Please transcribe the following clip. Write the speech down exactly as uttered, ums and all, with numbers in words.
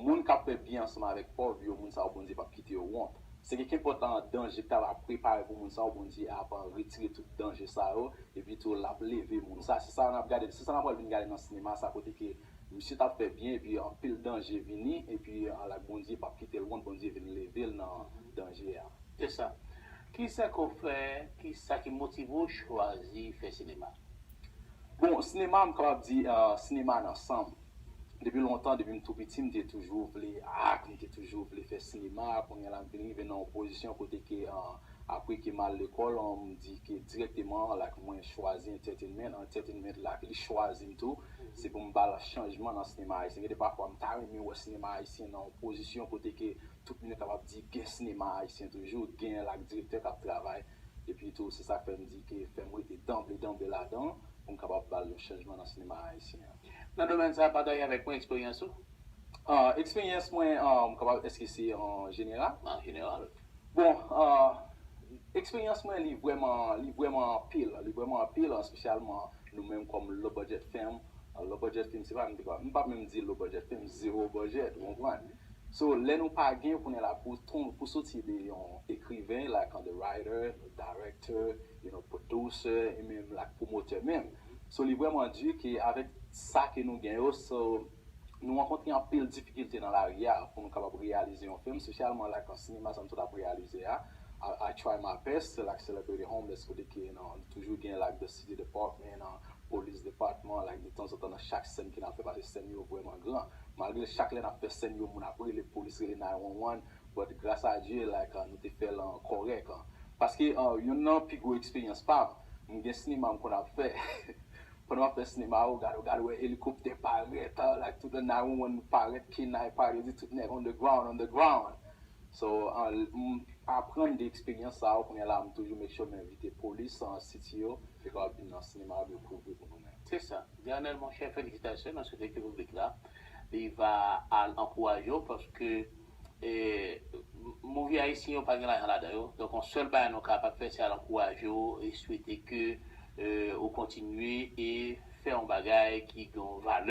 Moun k ap fè byen ansanm avèk pòv yo, moun sa yo, Bondye p ap kite yo wont. Se ke kenpòt danje k ta va prepare pou moun sa yo, Bondye ap retire tout danje sa yo, epi tou l ap leve moun sa. Se sa n ap gade, se sa n ap pral vin gade nan sinema sa, kote ke misye t ap fè byen, epi anpil danje vini, epi like Bondye p ap kite l wont, Bondye vin leve l nan danje a. Se sa. Kisa ke w fè, kisa ki motive w chwazi fè sinema? Bon, sinema, m kapab di, uh, sinema nan san m. Depi lontan, depi m tou piti, m te toujou vle ak, m te toujou vle fè sinema. Kounye a la, m vin rive nan yon pozisyon kote ke, uh, apre ke m al lekòl, uh, m di ke dirèkteman, like, mwen chwazi entertainment. Entertainment la, li chwazi m tou. Se pou m ba l chanjman nan sinema ayisyen. Gen de pafwa, m ta renmen wè sinema ayisyen nan yon pozisyon kote ke tout moun yo kapab di gen sinema ayisyen toujou, gen like direktè k ap travay. Epi tou, se sa k fè m di ke fè m rete danble, danble ladan pou m kapab ba l yon chanjman nan sinema ayisyen an. Nan domèn sa a, pataje avèk mwen eksperyans ou? Ah, eksperyans mwen, ah, m kapab, èske se an jeneral? An jeneral. Bon, ah, eksperyans mwen, li vrèman, li vrèman anpil. Li vrèman anpil, espesyalman nou menm kòm low budget film. Ah, low budget film, se pa menm de kwa. M p ap menm di low budget film, zero budget, ou konprann? So, lè nou pa gen, kounye a la, pou ton, pou soti de yon ekriven, like, on the writer, director, you know, producer, e menm, like, pwomotè menm. So, li vrèman di ke avèk sa ke nou gen yo, so, nou rankontre anpil difikilte nan lari a pou nou kapab reyalize yon film, espesyalman, like, an sinema, sa m sot ap reyalize a. I, I try my best, like, celebrate the homeless, kote ke, you know, toujou gen, like, the city department, uh, police department, like, de tanzantan nan chak sèn ke n ap fè, paske sèn yo vrèman gran. Malgre chak lè n ap fè sèn yo, moun ap rele polis, rele nine one one, but gras a Dye, like, uh, nou te fè l, uh, kòrèk, uh. Paske, uh, youn nan pi gwo eksperyans pa m, m gen sinema m konn ap fè. Pandan m ap fè sinema, ou gade, ou gade, wè elikoptè parèt, uh, like, tout nine one one parèt, kenay parèt, yo di tout nèg on the ground, on the ground. So, uh, m aprann de eksperyans sa yo, kounye a la, m toujou make sure m envite polis, uh, city yo, pou yo kapab vin nan sinema, yo kouvri pou nou menm. Se sa. Dernel, monchè, felisitasyon. Nou swete ke piblik la, li va al ankouraje w, paske, eh, movie ayisyen yo pa gen lajan ladan yo. Donk, yon sèl bagay nou kapab fè, se al ankouraje w e swete ke, eh, ou kontinye e fè yon bagay ki gen yon valè.